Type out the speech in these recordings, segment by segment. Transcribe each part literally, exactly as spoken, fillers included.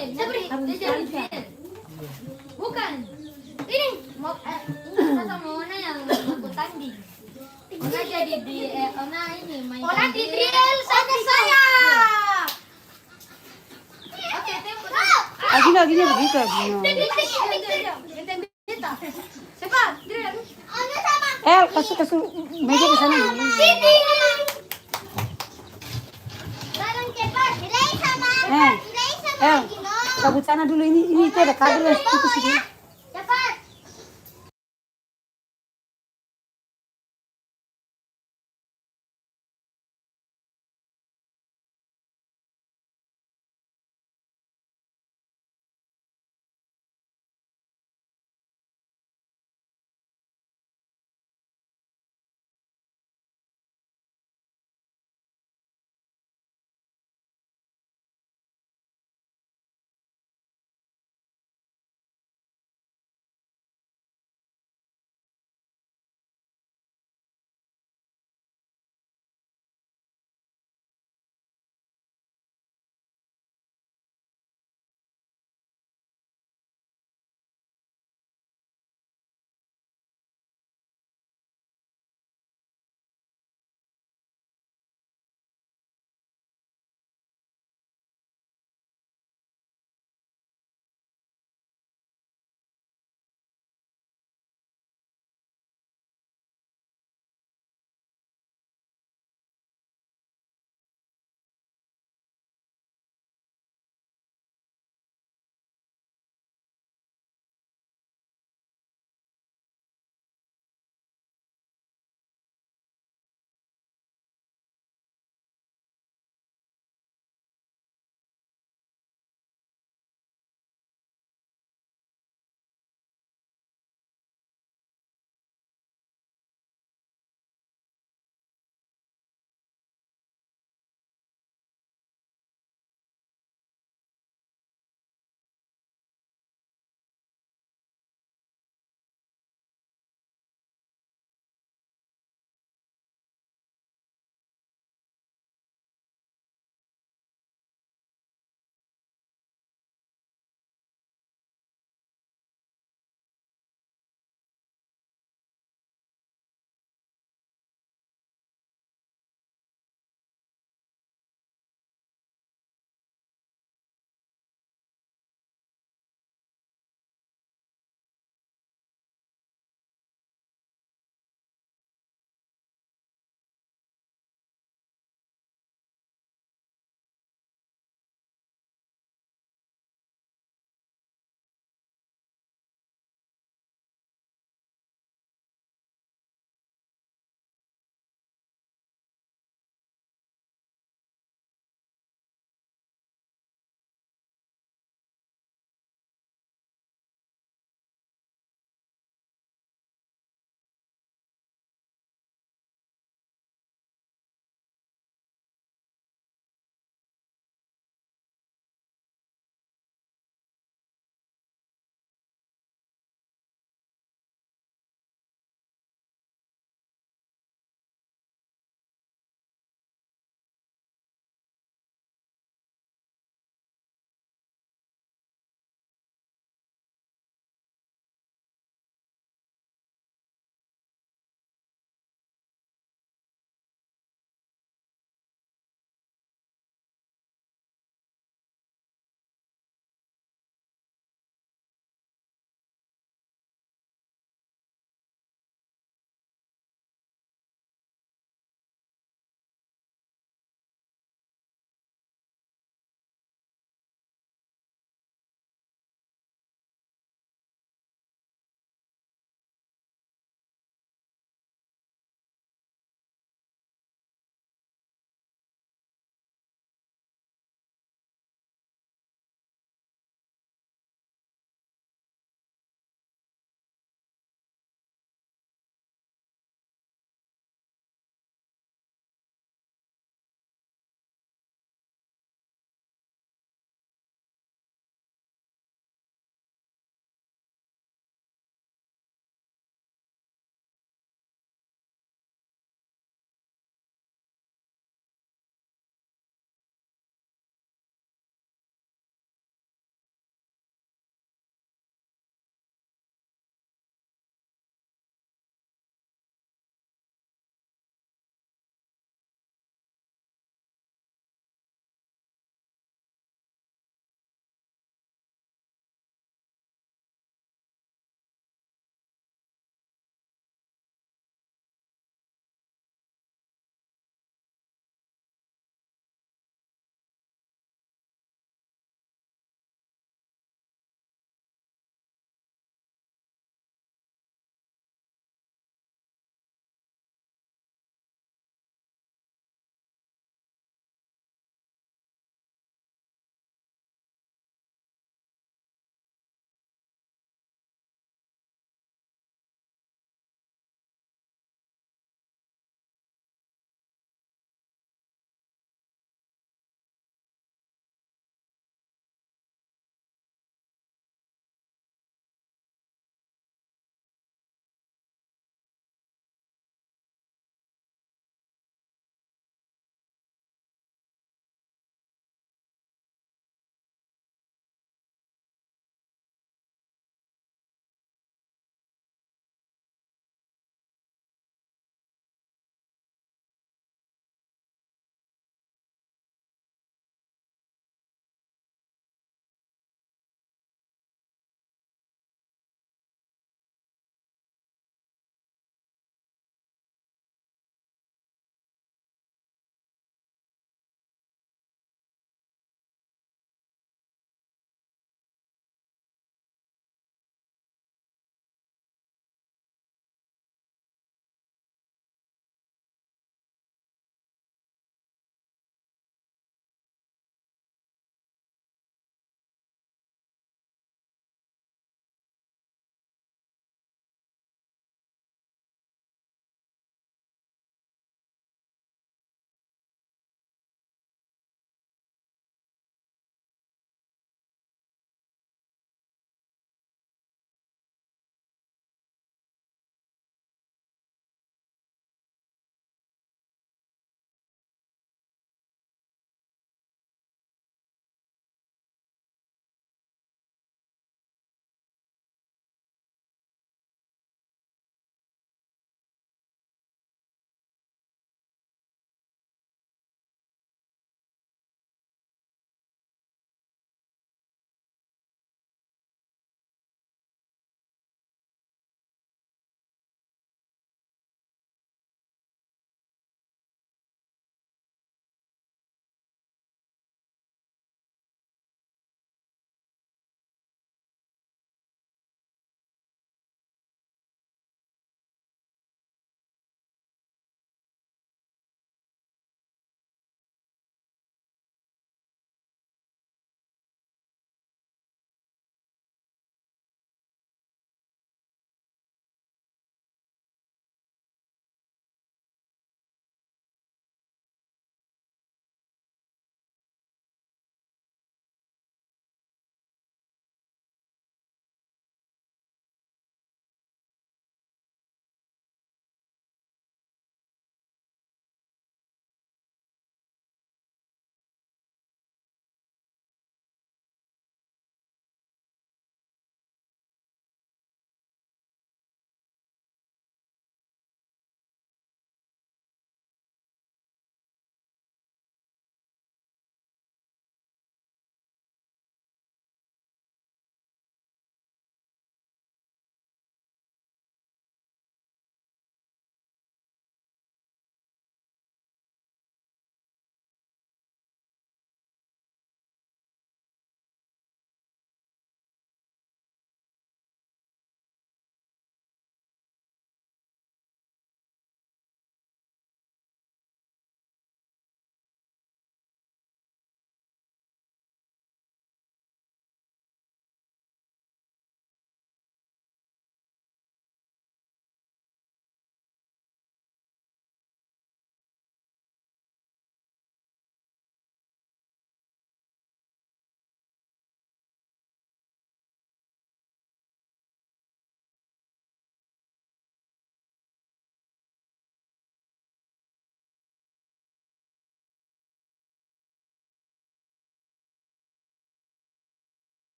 Sabri, dia jadi drill. Bukan. Ini, mau, eh, ini Sasa mau Ona yang aku tanding. Ona jadi di, eh, Ona ini main Ona di drill. Drill sama saya. Oke, tempo. Akhirnya, akhirnya begitu, akhirnya. Diam, diam, diam, diam. Cepat, drill. Eh, kasih, kasih meja ke sana. Sini. Barang cepat, drill sama. Eh, drill sama eh, Gino. Cabut sana dulu, ini, ini itu ada kabel yang putus itu. Cepat.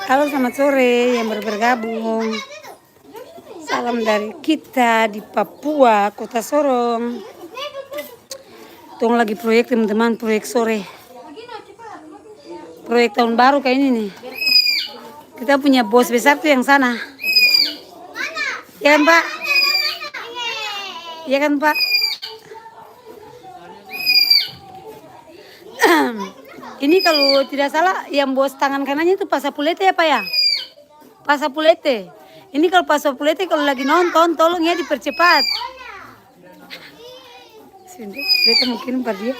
Halo, selamat sore yang baru bergabung. Salam dari kita di Papua, Kota Sorong. Tong lagi proyek, teman-teman, proyek sore. Proyek tahun baru kayak ini nih. Kita punya bos besar tuh yang sana. Ya kan, Pak? Ya kan, Pak? Ini kalau tidak salah, yang bos tangan kanannya itu Pak Sapulete ya, Pak ya? Pak Sapulete. Ini kalau Pak Sapulete kalau lagi nonton, tolong ya dipercepat. Sini, beta mungkin par dia.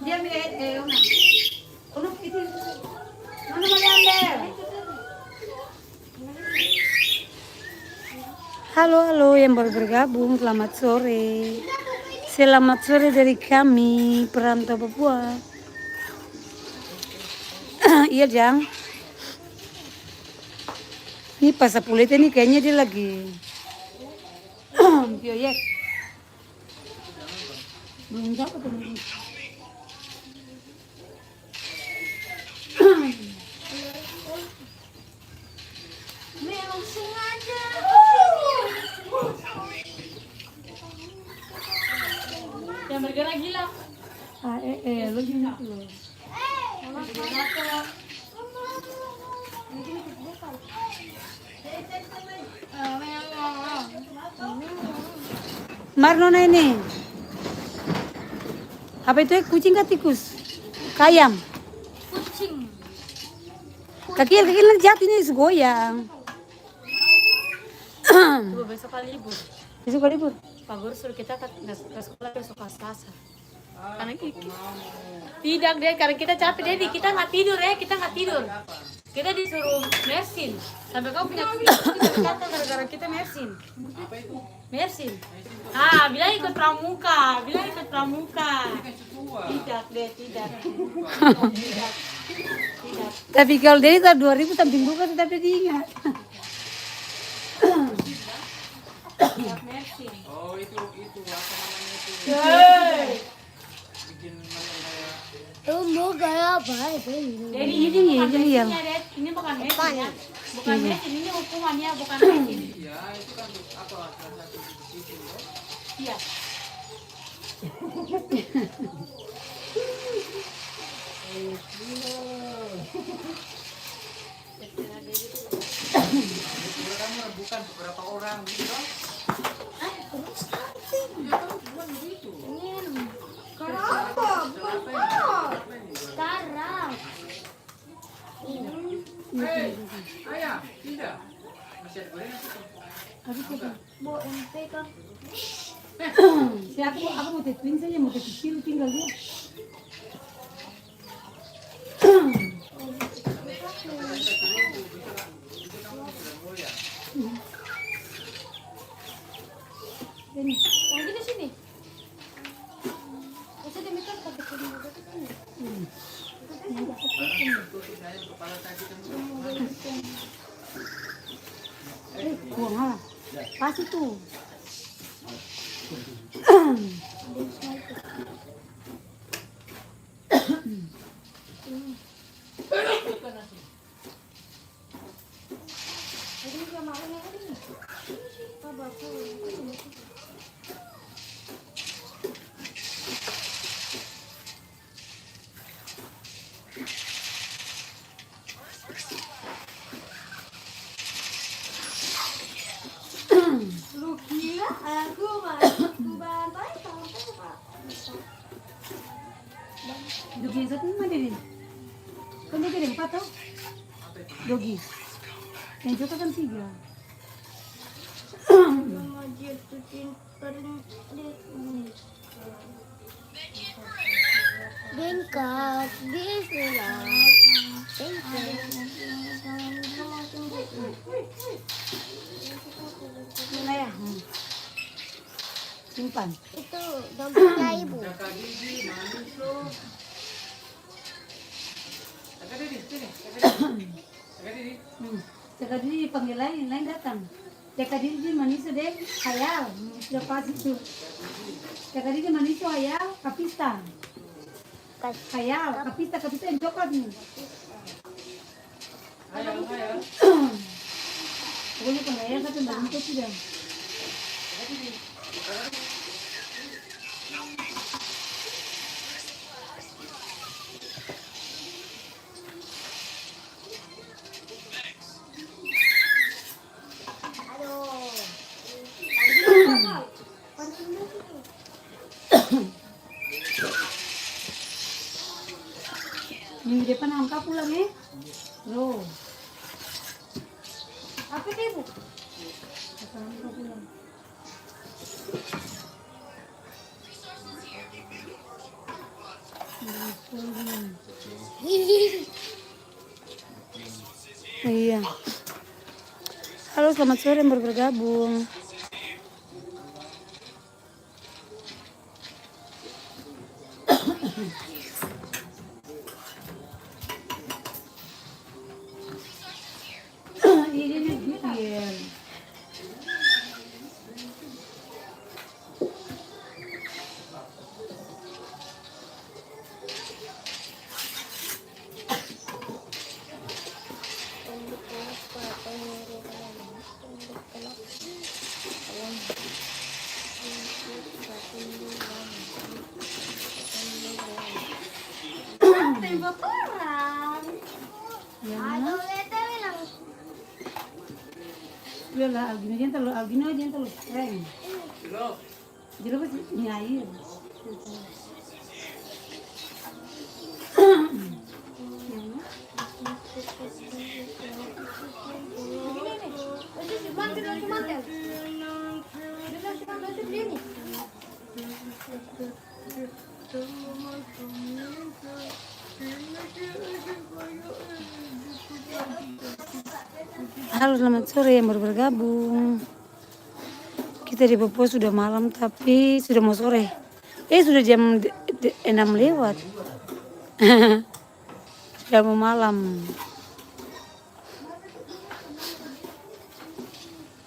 Dia mi, eh, eh, Ona. Ona itu. Mana mau diambil? Halo, halo yang baru bergabung, selamat sore. Selamat sore dari kami, perantau Papua. Iya, Jang. Ini Pak Sapulete nih kayaknya dia lagi proyek. Belum dapat ini. Memang sengaja. Jangan bergerak gila. Ah, eh, eh, lu gini tuh. Mar nona ini. Apa itu, eh, kucing ka tikus? Ka ayam. Kucing. Kaki, kaki nanti jatuh ini, su goyang. Coba besok kan libur. Besok kan libur? Pak guru suruh kita ka, ka sekolah besok pas Selasa. Karena ki-, ki-, tidak deh, karena kita capek, jadi kita nggak tidur ya, kita nggak tidur. Kita disuruh mersin. Sampai kau punya kita gatal gara-gara kita mersin. Mersin. Ah, bilang ikut pramuka, bilang ikut pramuka. Tidak deh, tidak. Tidak. Tidak. Tapi kalau dari tahun dua ribu samping buka tetap dia ingat. Tidak mersin. Oh, itu, itu, apa namanya itu? Hei. Bikin macam kayak Tuh, mau kayak apa itu? Jadi, ini bukan ini yang mesinnya, Dek. Ini bukan mesin, ya. Bukan mesin, ini hukuman, ya, bukan mesin. Iya, itu kan apa, salah satu bikin, loh. Iya. Orang bukan beberapa orang gitu, toh? Hah? Terus apa? Iya, toh, bukan begitu. Ini. Karapa? Bukan apa. Sekarang. Hei, ayah, tidak. Masih ada gorengan situ. Habis itu. Bo, M P kan. Si aku, aku mau teh twin saja, mau teh kecil tinggal dia. Sini. Yang kita sini. Bisa demikian pakai sini juga tuh, kan? Hmm. Eh, buang lah. Pas itu. Lu gila, aku mah, aku bantai sampai, Pak. Dogi yang satu mana, Dede? Kan dogi ada empat, toh? Dogi. Yang satu kan tiga. Bengkak, bismillah. Bengkak. Simpan. Itu dompetnya ibu. Hmm. Cakadidi dipanggil laeng, laeng datang. Cakadidi, maniso deng hayal. Hmm, sudah pas itu. Cakadidi, maniso, hayal, kapista. Kas-, hayal, kap- kapista, kapista yang coklat nih. Pokoknya kalau hayal satu, nggak lupa sudah. Minggu depan angka pulang, eh? Loh. Apa itu, Bu? Iya. Halo, selamat sore yang baru bergabung. Iyalah, Aldino jang talalu, Aldino jang talalu streng. Jeruk kasih ini air. Halo, selamat sore yang baru bergabung. Kita di Papua sudah malam, tapi sudah mau sore. Eh, sudah jam de-, de-, enam lewat. Sudah mau malam.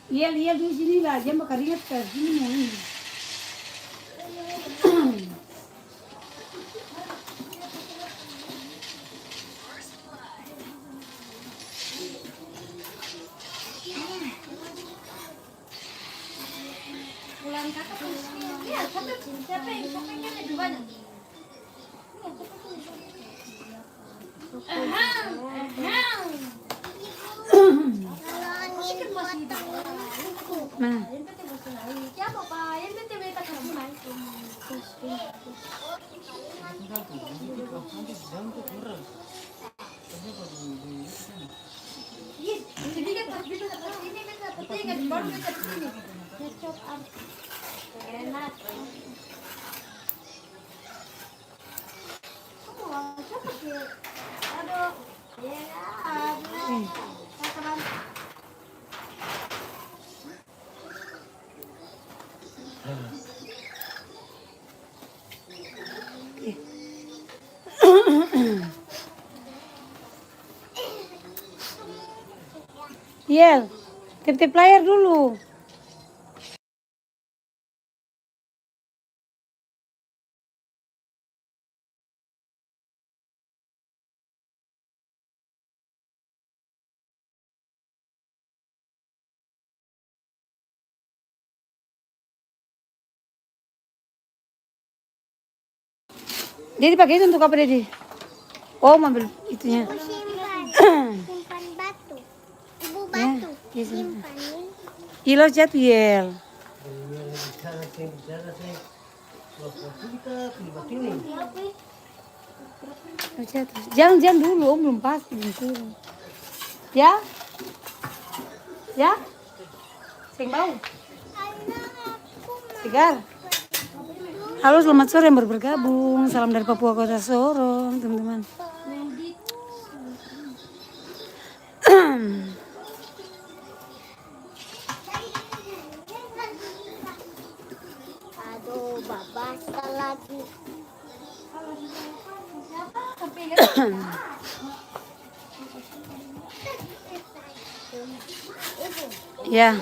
Iya, lia di sini lah, jang bakaringat ka sini mo ini. Pulang kaka pung, iya, siapa, siapa yang, siapa yang kata dua nih? Iya, siapa tuh? Ahem, ahem. Nah. Siapa, Pak? Yang bete beta kasih main. Yel, tep-tep layar dulu. Dedi pake itu untuk apa, Dedi? Oh, mau ambil itunya. Simpan, simpan batu. Ibu, ya, batu. Ya, simpan. Simpan ini. Ih, lo jatuh, Yel. Lo jatuh. Jang, jang dulu, om belum pasti, belum turun. Ya? Ya? Seng bau? Gar. Halo, selamat sore yang baru bergabung. Salam dari Papua Kota Sorong, teman-teman. Aduh, babasa lagi. Ya.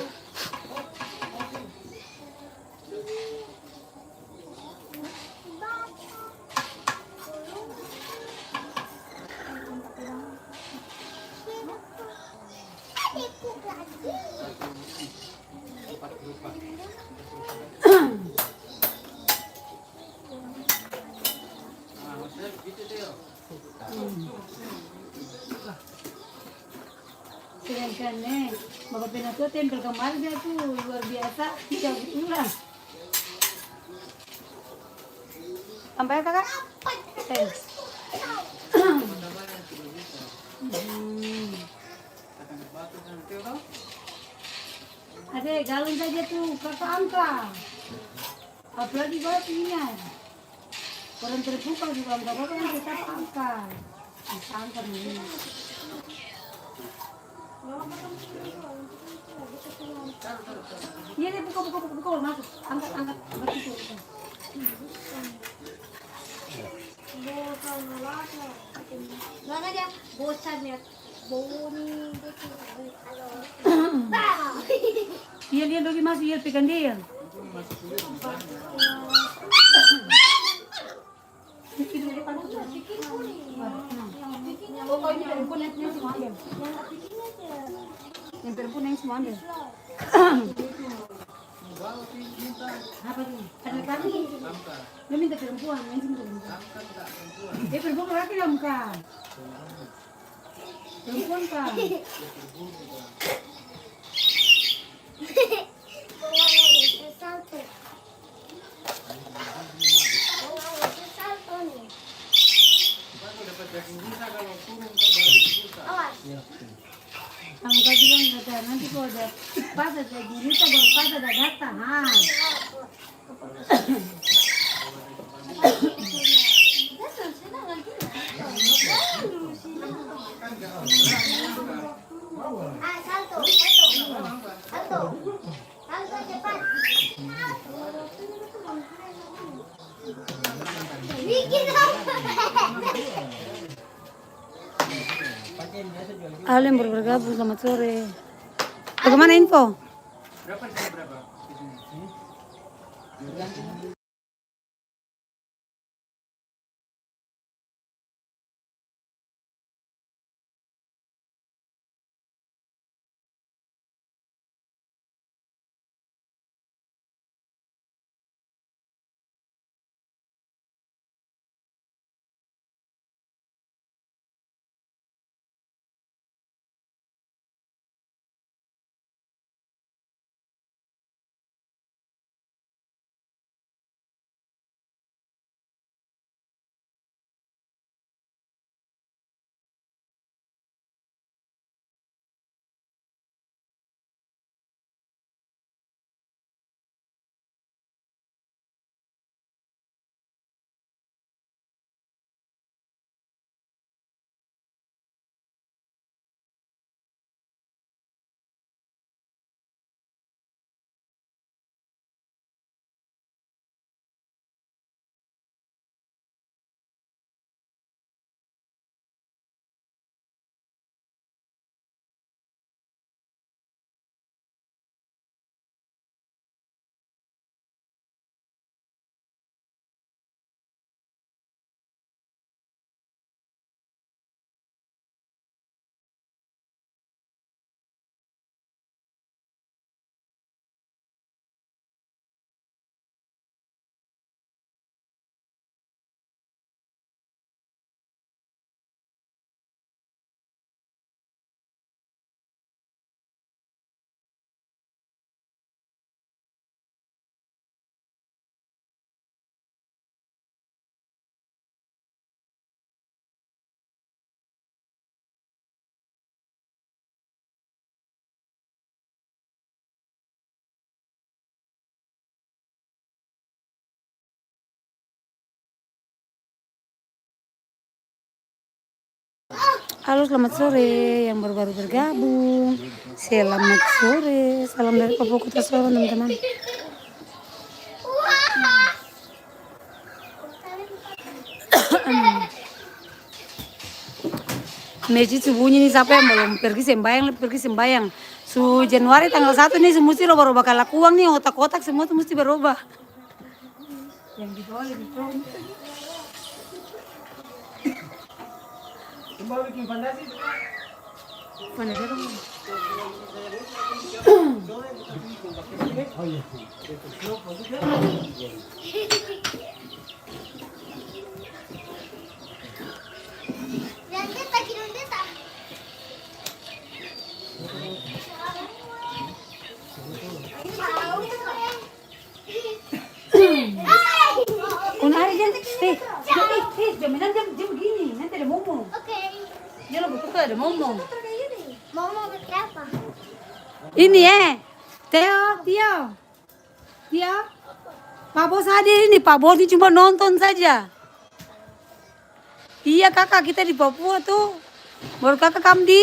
Sedangkan, eh, Bapa Penatua tempel kamari dia tu luar biasa, tiga ulang. Tambah ya, Kaka? Thanks. Hmm. Ade, galon saja tu, Kaka angka. Apalagi batu ini, ah. Orang terbuka juga, angka batu kan tetap angka. Bisa angka begini. Iya, dia buka, buka, buka, buka, baru masuk. Angkat, angkat, angkat itu, itu. Bosan aja. Boni, dia tuh. Iya, dia dogi masuk, iya, pegang dia, ya. Yang perempuan yang semua ambil. Apa tu? Ada kami. Dia minta perempuan, yang minta perempuan. Eh, perempuan laki dong, Kak. Perempuan, Kak. Angka bilang kata, nanti kalau ada pas ada diri, baru pas ada datang, ha. Halo yang baru bergabung, selamat sore. Bagaimana info? Halo, selamat sore yang baru-baru bergabung. Selamat sore, salam dari Papua Kota Sorong, teman-teman. Masjid su bunyi ni, sapa yang balom pergi sembayang, pergi sembayang. Su Januari tanggal satu ni su musti roba-roba kalakuang ni, otak-otak semua tu musti baroba. Yang di bawah lebih pro. Mana dia dong? Kong Ari, jang, eh, eh, eh, jang bilang jang, jang bagini, nanti ada momo. Oke. Jang lupa ada momo. Momo berapa? Ini, eh, Teo, Tio. Tio. Pak Bos hadir ini, Pak Bos ni cuma nonton saja. Iya, kaka, kita di Papua tu. Baru kaka kam di,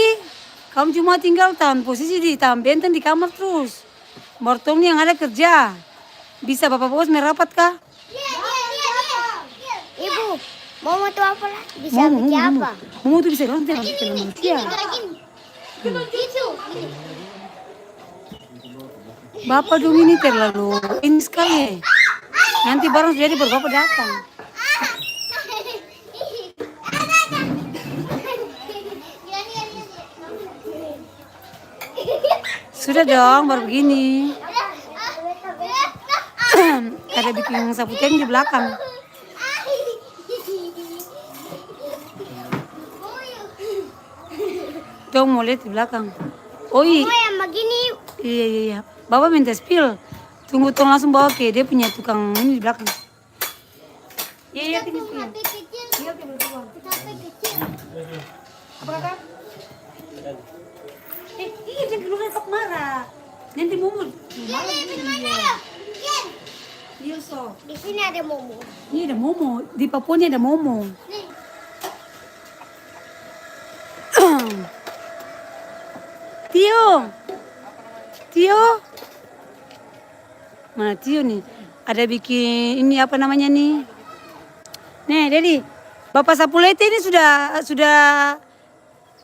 kam cuma tinggal tahan posisi di, tahan benteng di kamar trus. Baru tong ni yang ada kerja. Bisa Bapak Bos merapat ka? Ibu, momo tu apa la? Bisa bikin apa? Momo tu bisa lonte, bikin manusia. Bapa dong ini terlalu ini skali e. Nanti barang su jadi baru bapa datang. Sudah dong, baru begini. Ada biking sapu tank di belakang. Tong mo lia di blakang. Oh, i-, Mama yang bagini. Iya, iya, iya. Bapa minta spill. Tunggu, tong langsung bawa ke dia punya tukang ini di blakang. Iya, iya, kita ini punya. Iya, oke, boleh keluar. Kita HP kecil. Apa kata? Eh, iya, jangan keluar, sok marah. Nanti momo. Iya, iya, iya, iya. Iya, so. Di sini ada momo. Ini ada momo. Di Papua ini ada momo. Nih. Tio. Tio. Mana Tio nih? Ada bikin ini, apa namanya nih? Nih, jadi Bapak Sapulete ini sudah, sudah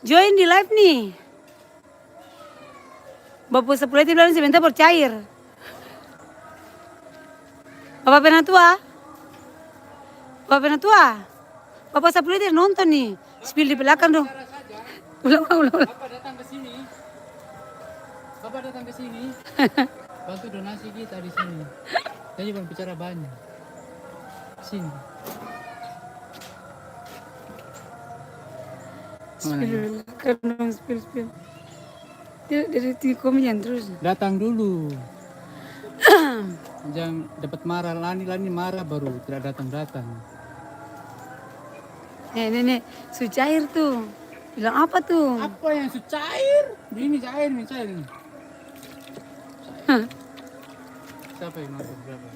join di live nih. Bapak Sapulete bilang sebentar baru cair. Bapak Penatua? Bapak Penatua? Bapak Sapulete nonton nih. Spill di belakang dong. Ulang, ulang, ulang, ulang. Bapak datang ke sini. Bapak datang ke sini. Bantu donasi kita di sini. Jadi, bicara banyak. Sini. Spill, kan dong, spill, spill. Dia dari tinggi komi jang terus. Datang dulu. Jang dapat marah, Lani, Lani marah baru tidak datang-datang. Nih, nih, nih, su cair tuh. Bilang apa tuh? Apa yang su cair? Ini cair, ini cair ini. Hah. Siapa yang nonton berapa?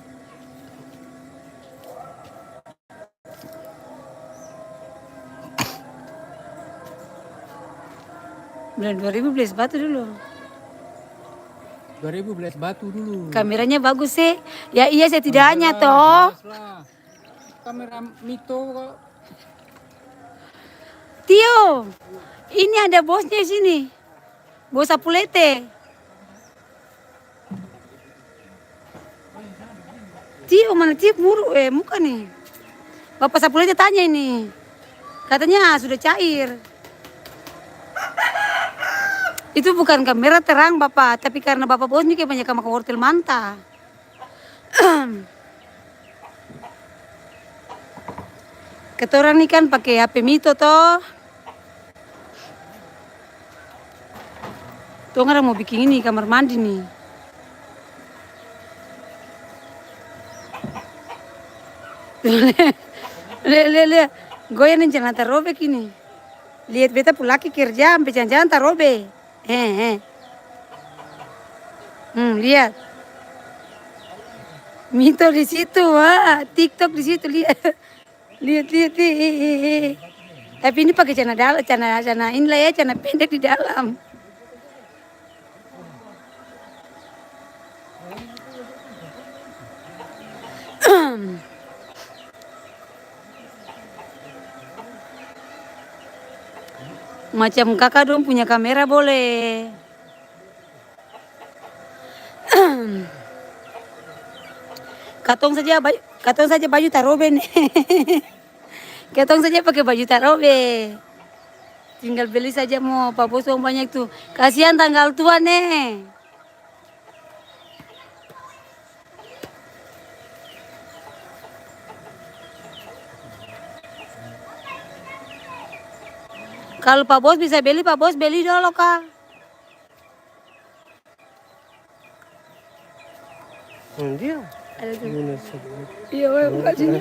Bulan dua ribu beli es batu dulu. Dua ribu beli es batu dulu. Kameranya bagus, sih. Ya, iya, setidaknya, toh. Jelas lah. Kamera Mito kok. Tio, ini ada bosnya sini. Bos Sapulete. Tio, mana Tio muru-, eh, muka nih? Bapak Sapulete tanya ini. Katanya sudah cair. Itu bukan kamera terang, Bapak, tapi karena Bapak bos nih kayak banyak makan wortel manta. Katorang ni kan pake H P Mito to. Tong ada mo biking ini, kamar mandi ni. Lia, lia, lia. Goyang deng celana tarobek ini. Liat beta pung laki kerja, ampe jalan-jalan tarobek. He, he. Hmm, liat. Mito di situ, ah, TikTok di situ, liat. Liat, liat, liat, eh, eh, eh. Tapi ini pake celana dal-, celana, celana ini lai ya, celana pendek di dalam. Macam kaka dong punya kamera boleh. Katong saja baj-, katong saja baju tarobe ni. Katong saja pake baju tarobe. Tinggal beli saja mo, pa bos uang banyak tu. Kasihan tanggal tua ne. Kalu pa bos bisa beli, pa bos beli dolo ka. Nah, dia. Ada tuh. Gimana sih? Iya, weh, buka sini.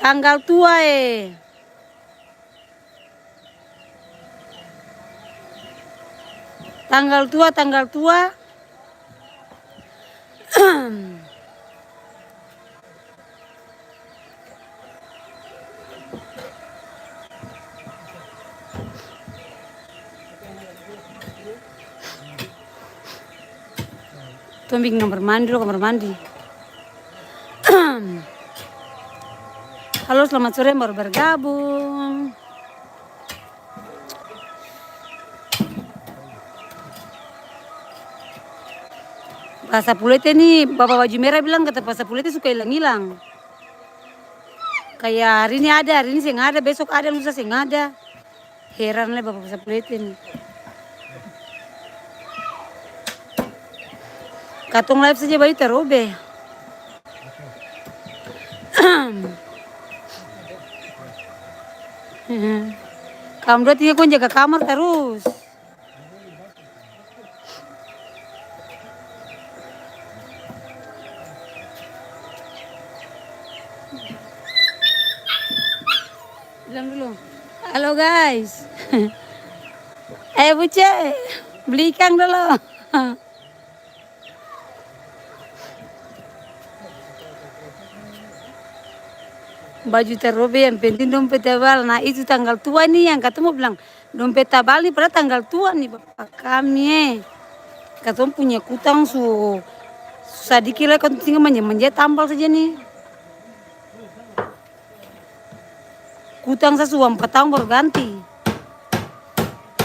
Tanggal tua e. Tanggal tua, tanggal tua. Tong biking kamar mandi dolo, kamar mandi. Halo, selamat sore yang baru bergabung. Bapa Sapulete ni, bapa baju mera bilang kata Bapa Sapulete suka ilang-ilang. Kaya hari ini ada, hari ini seng ada, besok ada, lusa seng ada. Heran lai bapa Sapulete ni. Katong live saja baju tarobe. Kam dua tinggal kong jaga kamar tarus. Bilang dulu, "Halo, guys." Eh, Buce, beli ikang dulu. Baju tarobe, yang penting dompet tebal. Nah, itu tanggal tua ni yang katong mo bilang, dompet tabal ni padahal tanggal tua ni, bapa kami e. Katong punya kutang su, su sadiki lai, katong tinggal manja-manja tambal saja ni. Kutang sa su ampa taong baru ganti.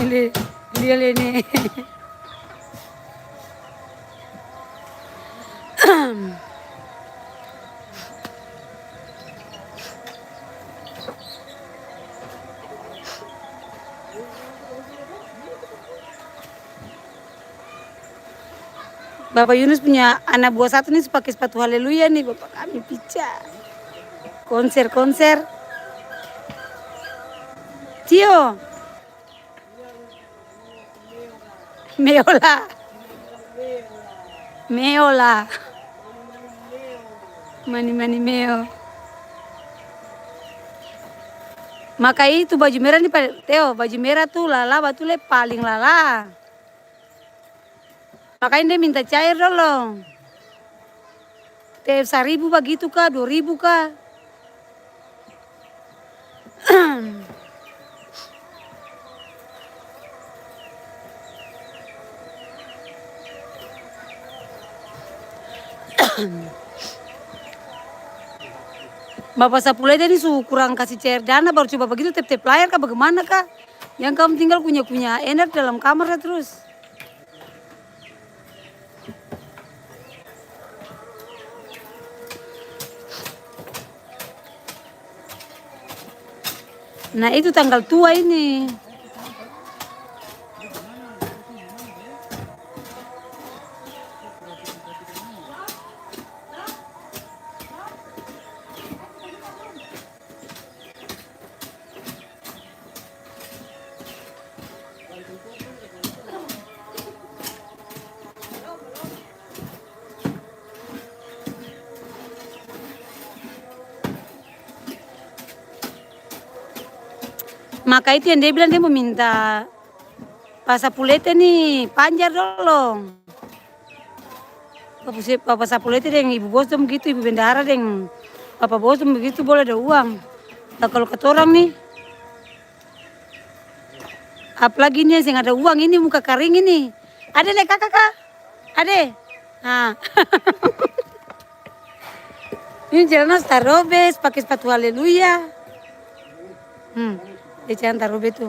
Lia, lia, lia ni. Bapa Yunus punya ana bua satu ni su pake spatu haleluya ni, bapa kami pica. Konser, konser. Tio. Meola. Meola. Mani, mani meo. Maka itu baju mera ni pa-, Teo, baju mera tu lala batul e, paling lala. Makanya dia minta cair dolo. Te saribu bagitu ka, dua ribu ka. Bapa Sapulete ni su kurang kasi cair dana, baru coba bagitu tep-tep layar ka, bagimana ka? Jang kam tinggal kunya-kunya ener dalam kamar sa trus. Nah, itu tanggal tua ini. Maka itu yang dia bilang dia mo minta Papa Sapulete ni panjar dolo. Papa Se-, Papa Sapulete deng Ibu Bos dong begitu, Ibu Bendahara deng Papa Bos dong begitu, boleh ada uang. Lah, kalo katorang ni, apalagi ini yang seng ada uang, ini muka karing ini. Ade le kaka ka? Ade? Ah. Ini celana su tarobes, pake spatu haleluya. Hmm, dia celana tarobe tu.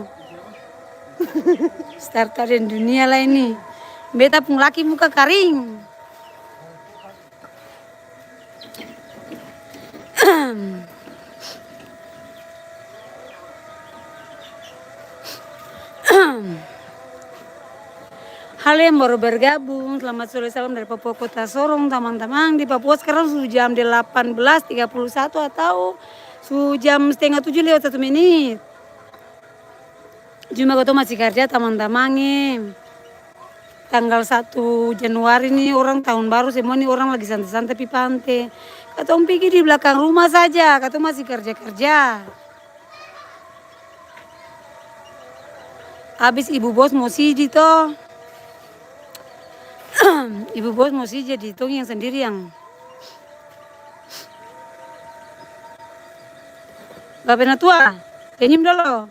Su tartaru deng dunia lai ni. Beta pung laki muka karing. Halo yang baru bergabung, selamat sore, salam dari Papua Kota Sorong, tamang-tamang. Di Papua sekarang su jam delapan belas tiga puluh satu atau su jam setengah tujuh lewat satu menit. Cuma katong masih karja, tamang-tamang e. Tanggal satu Januari ni orang tahun baru, semua ni orang lagi santa-santa pi pante. Katong pigi di blakang rumah saja, katong masih karja-karja. Abis Ibu Bos mo sidi to. Ibu Bos mo sidi, jadi tong yang sendiri yang. Bapa natua, senyum dolo.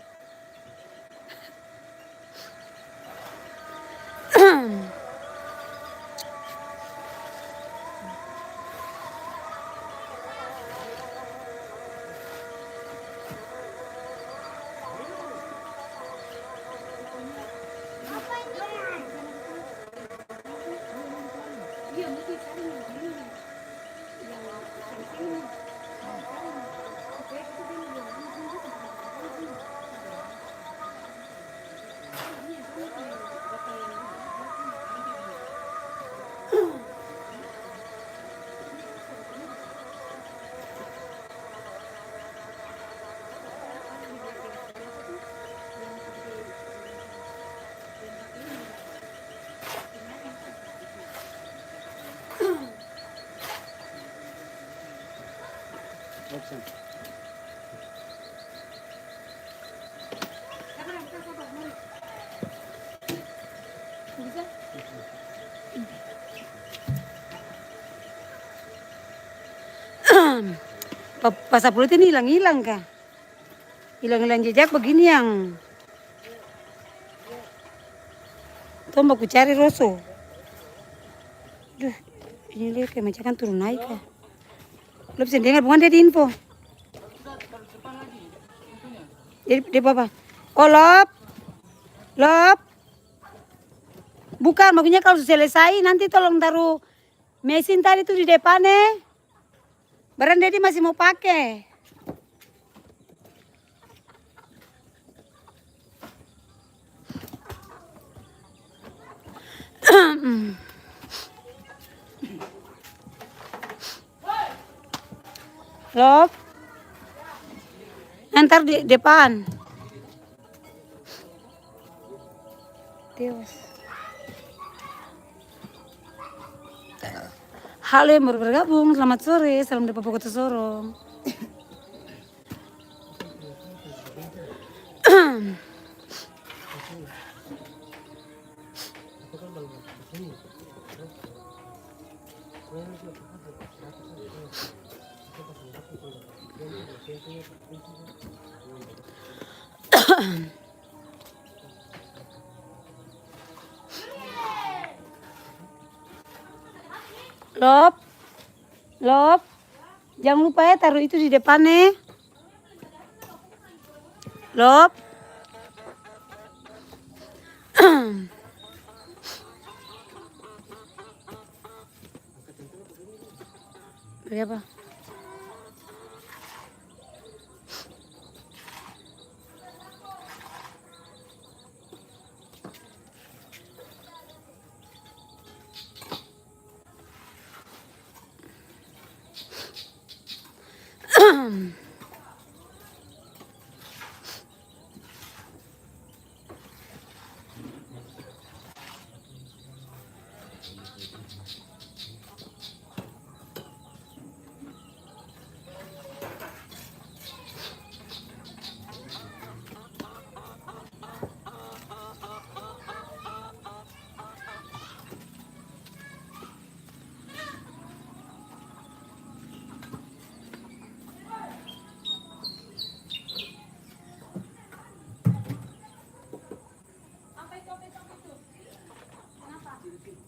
Pa-, Papa Sapulete ni ilang-ilang ka? Ilang-ilang jejak bagini yang tong baku cari roso. Duh, ini lia kaya macakan turun naik ka. Lop seng dengar, bukan dia di info. Dia, dia apa? Oh, Lop. Lop. Bukan, maksudnya kalo su selesai, nanti tolong taru mesin tadi tu di depan e. Barang Dedi masih mo pake. Lop. Antar di depan. Tewas. Halo yang baru bergabung, selamat sore, salam dari Papua Kota Sorong. Lop, Lop, jang lupa e, taru itu di depan e. Lop. Bali apa?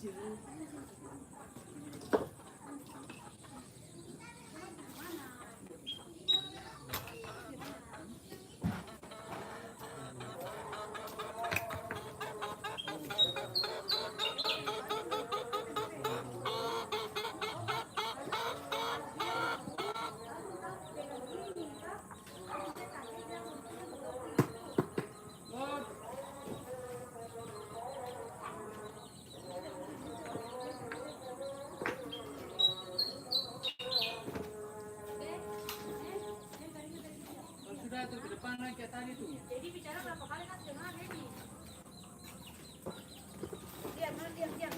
Sudah tuh, ke depan lagi kayak tadi tuh. Jadi bicara berapa kali kan sudah dengar, Dedi? Diam, diam, diam.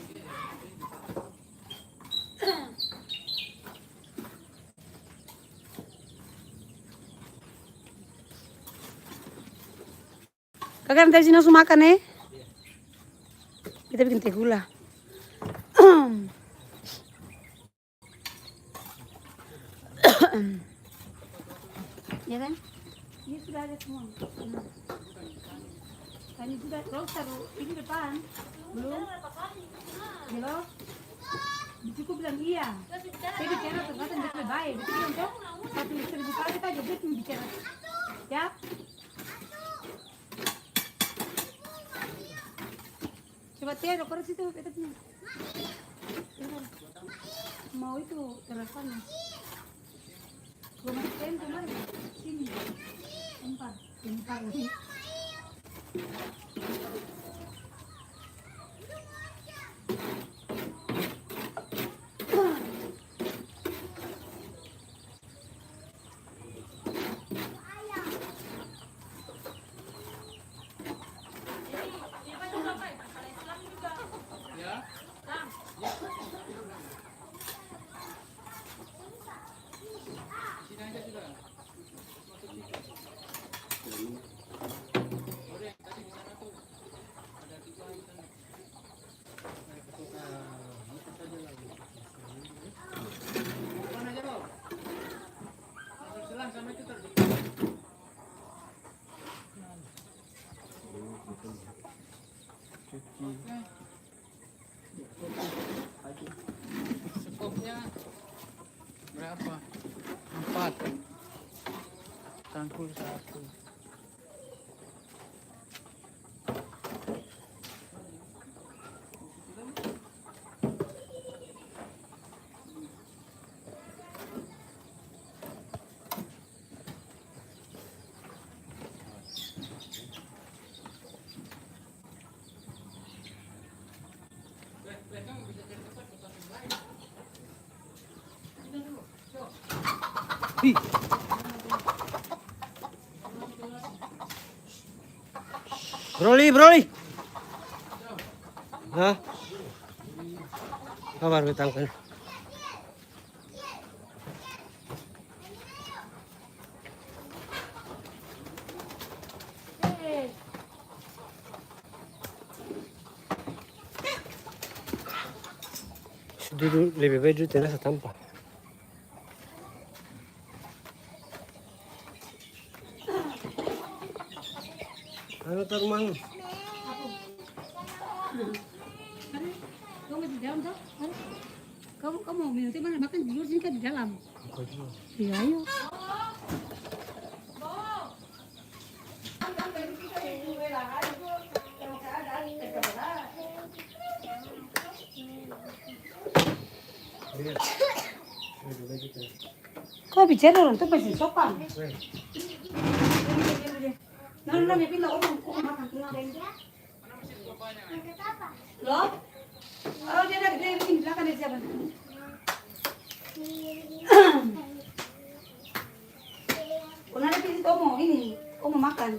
Kaka nanti abis ini langsung makan, e. Beta biking teh gula. Ya kan? Ini sudah ada semua. Nah. Kan ini sudah, terus taruh ini depan. Belum. Belum. Cukup bilang iya. Saya bicara ternyata dia baik. Betul kan, toh? Satu seribu kali saja dia bicara. Ya. Coba Teh, ada koreksi tuh, beta punya. Mau itu, terasa nih. Gua masih pengen kemarin. Sini. Empat. Empat. Sekopnya berapa? Empat. Tangkul satu. Broli, Broli. Hah? Kabar betang kan? Su dudu lebe bae dudu tenda satampa. Anu taru mangu. Kamu di dalam to? Kamu, kamu mau minum teh mana? Makan di luar sini kan di dalam. Iya, ayo. Kau bicara orang tu pasti sopan. Nah, nah, dia bilang, "Oh, oh, makan, tenang, Ren." Lo? Oh, dia ada, dia ini di belakang, dia siapa? Kona ada pilih Tomo ini, Tomo makan.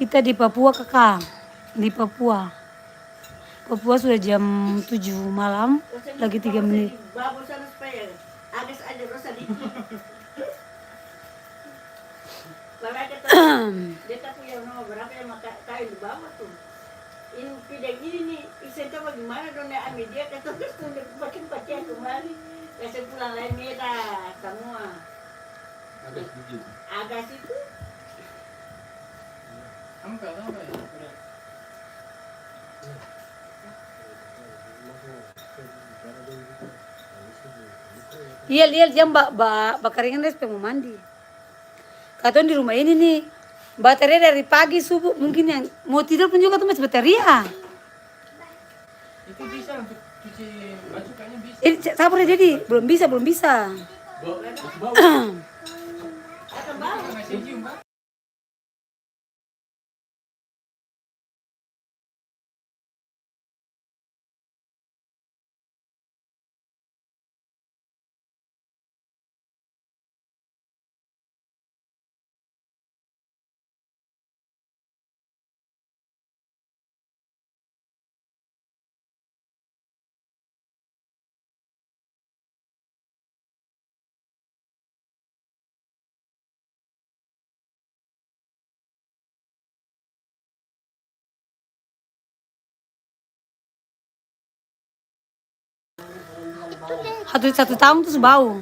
Kita di Papua, kaka. Di Papua. Papua sudah jam tujuh malam, lagi tiga menit. Beta pung yang nomor berapa yang maka kayu di bawah tuh? Ini pideng ini nih, isen to bagimana dong, dia ambil dia katong kas tunda pake pakeang kemari. Kasi pulang lai merah samua. Agak sedikit. Agak situ. Iya, lia jang ba, ba, bakaringan dia supaya mo mandi. Katong di rumah ini ni, bataria dari pagi subuh, mungkin yang mo tidor pun juga katong masih bataria. Itu bisa untuk cuci baju kayaknya bisa. Eh, sa-, sabar ya, Dedi. Belum bisa, belum bisa. Bo-, masih bau. Masih cium, kan? Satu, satu tahun tu su bau.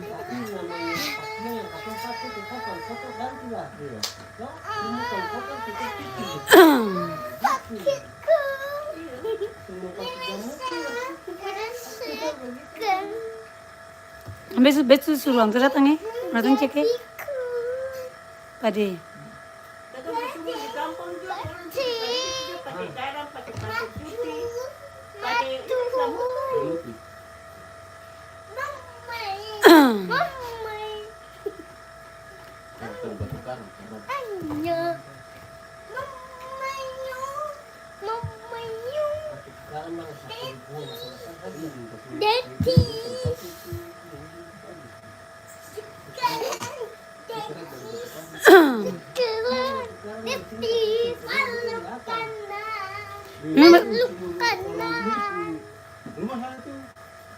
Besok, besok suruh orang tu datang, eh. Datang cek, eh. Pade. Katong di sumur di kampong jua, orang suka itu jua pake garam, pake pasir putih, pake ini samua. Rumah saya tu,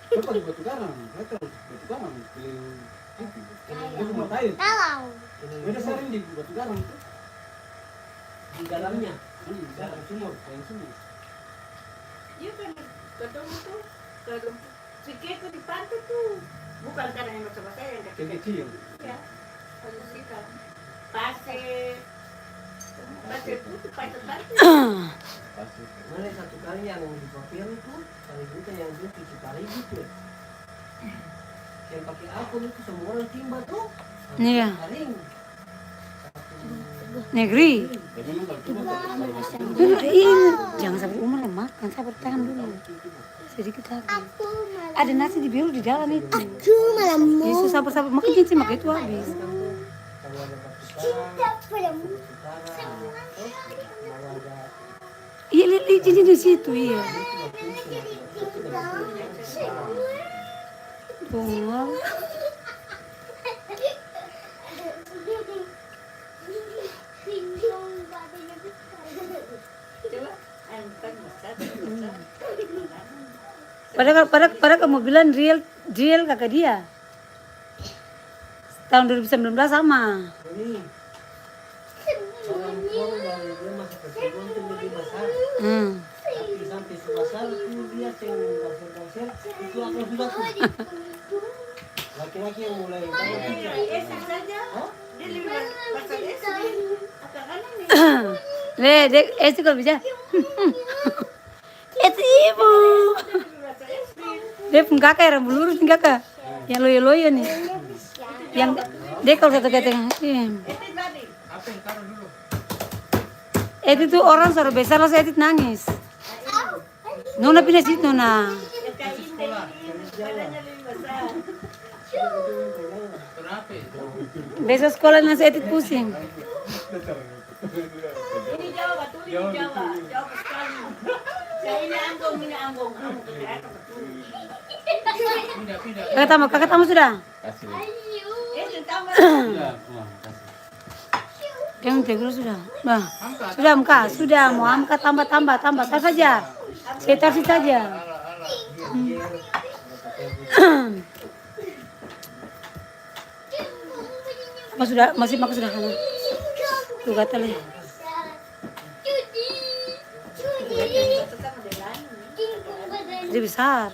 saya taruh batu karang, saya taruh batu karang, keliling itu. Dia rumah saya. Beda sering di batu karang tu. Di dalamnya? Hmm, di dalam sumur, dalam sumur. Dia kan, katong tu, kalau pikir tu di pantai tu, bukan tanah yang basah-basah, yang kecil-kecil. Kecil-kecil. Iya. Pasir, pasir putih, pasir putih. Mana satu kali yang di Papua itu, kali itu yang dia cuci parigu tuh. Yang pake akun itu semua orang timba tuh. Iya. Kering. Negeri. Iya, jang sampe Uma lai makan, sabar, tahan dulu. Sedikit lagi. Ada nasi di biru di dalam itu. Aku malam mau. Yesus, sabar, sabar. Makan cincin, makan itu habis. Cinta padamu. Iya, li-, li-, cincin di situ, iya. Bunga. Padahal, padahal, padahal kamu bilang real, real kaka dia. Tahun dua ribu sembilan belas sama. Hmm. Laki-laki yang mulai. Hah? Dia lebih ba-, basar S D. Akang-akang ni. Le, dek, S D kalo bicara. Itu ibu. Dia pung kaka yang rambu lurus ni kaka. Yang loyo-loyo ni. Yang dia kalo satu kata, hmm. Itu tu orang suara besar langsung Etit nangis. Nona pinda situ, Nona. Besok sekolah nasi Etit pusing. Ini jauh, batul ini jauh, jauh sekali. Saya ini anggong, ini anggong, anggong ke daerah, betul. Kaka tamba, kaka tamba sudah? Kasih. Eh, tambah. Sudah, pulang, kasih. Yang tegor sudah. Nah, sudah, Amka, sudah, mau Amka tambah, tambah, tambah, tar saja. Saya taruh situ saja. Hmm. Mama sudah, masih mama sudah, tuh gatal e. Jadi besar.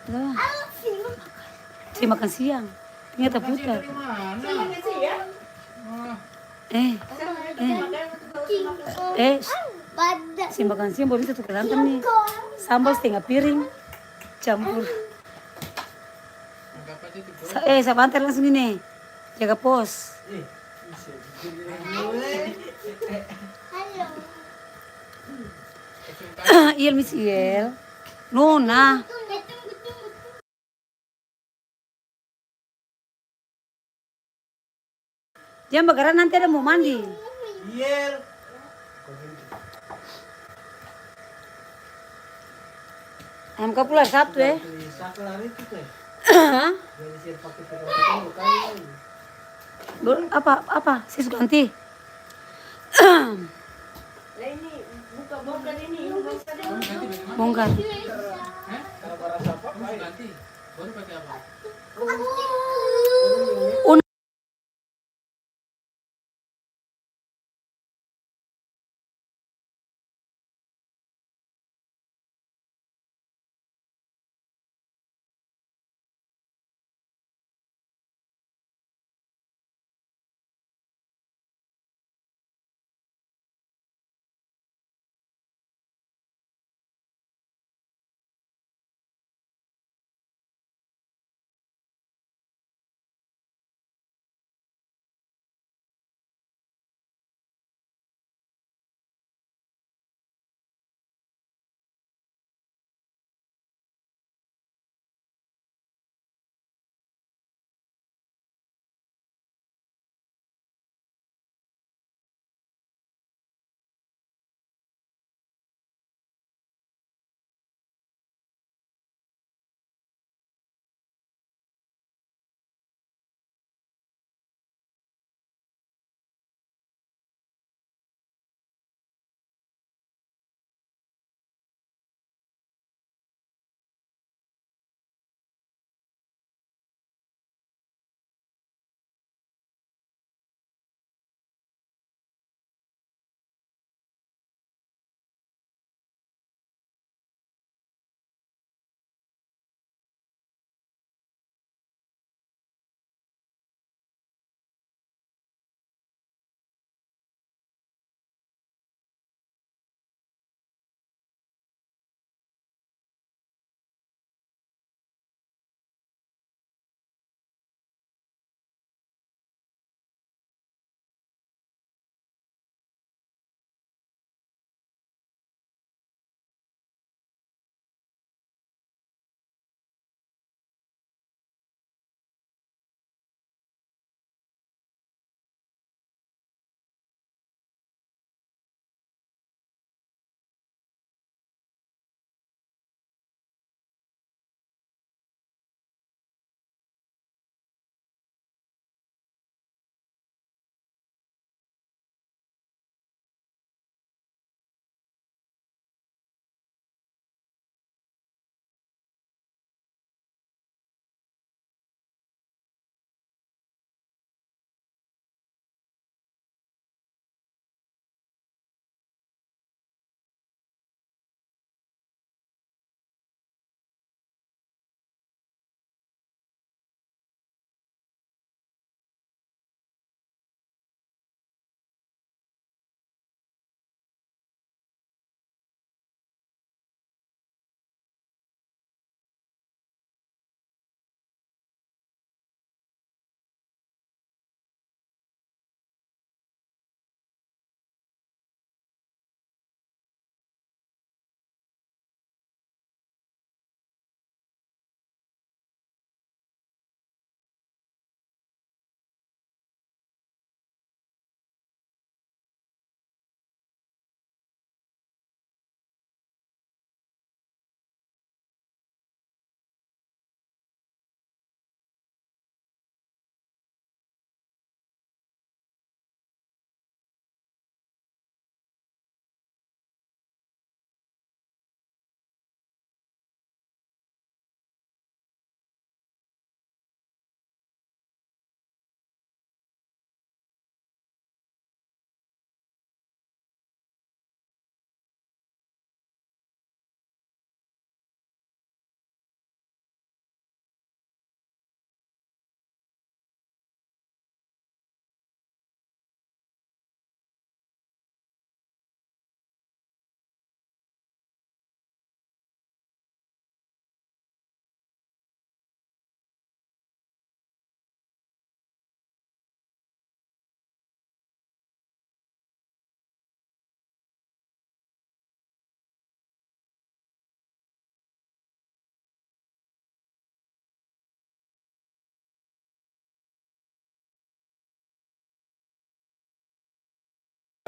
Tuh. Si makan siang. Tinggal taputar. Eh, eh. Eh, shh. Si makan siang baru bisa tukar santan nih. Sambal setengah piring. Campur. Sa-, eh, sabantar langsung ini. Jaga pos. Iya, Miss Iel. Nona. Jang bagara, nanti ada mau mandi. Iya. Ayam kapul hari Sabtu, eh. Hah? Ber-, apa, apa? Sis ganti. Bongkar.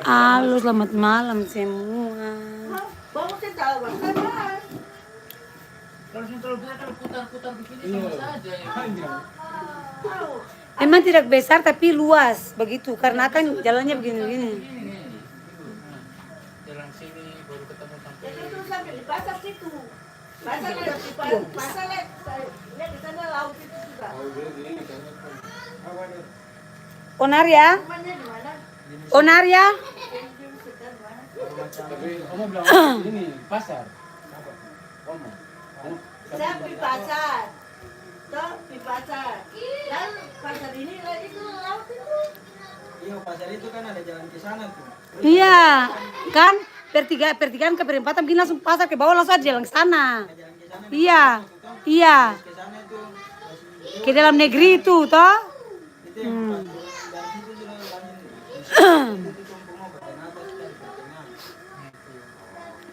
Halo, selamat malam semua. Kalau seng tahu, Bang, saya Bang. Kalau seng tahu, kita kan putar-putar begini sama saja, ya. Memang tidak besar, tapi luas begitu, karena kan jalannya begini-begini. Jalan sini baru ketemu sampai. Itu tuh sampai di pasar situ. Pasar ada di pa-, pasar, lihat, lihat di sana laut itu sudah. Onar ya? Rumahnya di mana? Onar ya? Tapi Oma bilang ini pasar. Apa? Oma. Saya pi pasar. Toh, pi pasar. Lalu pasar ini lagi tuh laut itu. Iya, pasar itu kan ada jalan ke sana tuh. Iya, kan? Pertiga-, pertigaan ke perempatan, begini langsung pasar ke bawah, langsung ada jalan ke sana. Iya, iya. Ke dalam negeri itu, toh? Hmm.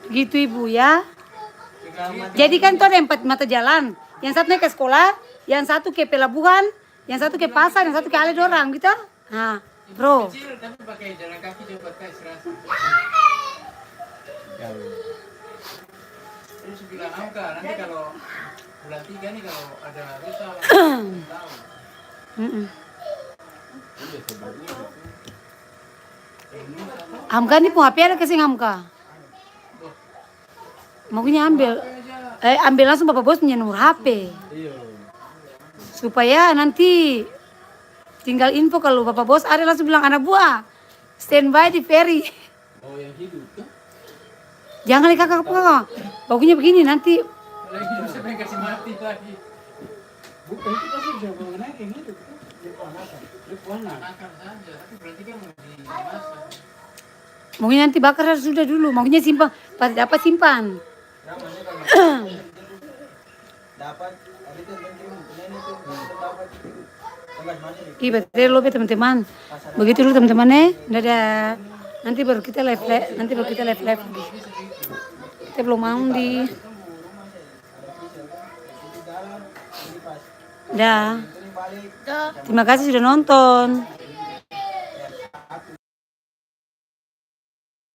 Begitu, Ibu, ya. Jadi kan tuh ada empat mata jalan. Yang satu naik ke sekolah, yang satu ke pelabuhan, yang satu ke pasar, yang satu ke ale dorang, gitu. Nah, bro. Kecil, tapi pakai jalan kaki coba tes rasa. Terus bilang Hamka, nanti kalau bulan tiga nih, kalau ada lusa, langsung tahu. Mm-mm. Hamka nih pung H P ada kasih Hamka. Makanya ambil, eh, ambil langsung Bapak Bos punya nomor H P. Iya. Supaya nanti tinggal info, kalau Bapak Bos ada langsung bilang, "Anak buah, standby di feri." Oh, yang hidup tuh? Jangan lagi, Kakak, Kakak. Pokoknya begini, nanti. Kalau yang hidup siapa yang kasih mati lagi? Bukan, itu pasti bisa bawa naik yang hidup tuh. Dia puanakan. Dia puanakan. Puanakan saja, tapi berarti kan mau dimasak. Mungkin nanti bakar harus sudah dulu, maksudnya simpan, pas dapat simpan. Ih, baterai low, teman-teman. Begitu dulu, teman-teman, eh. Dadah. Nanti baru kita live, live, nanti baru kita live, live lagi. Kita belum mandi. Dah. Terima kasih sudah nonton.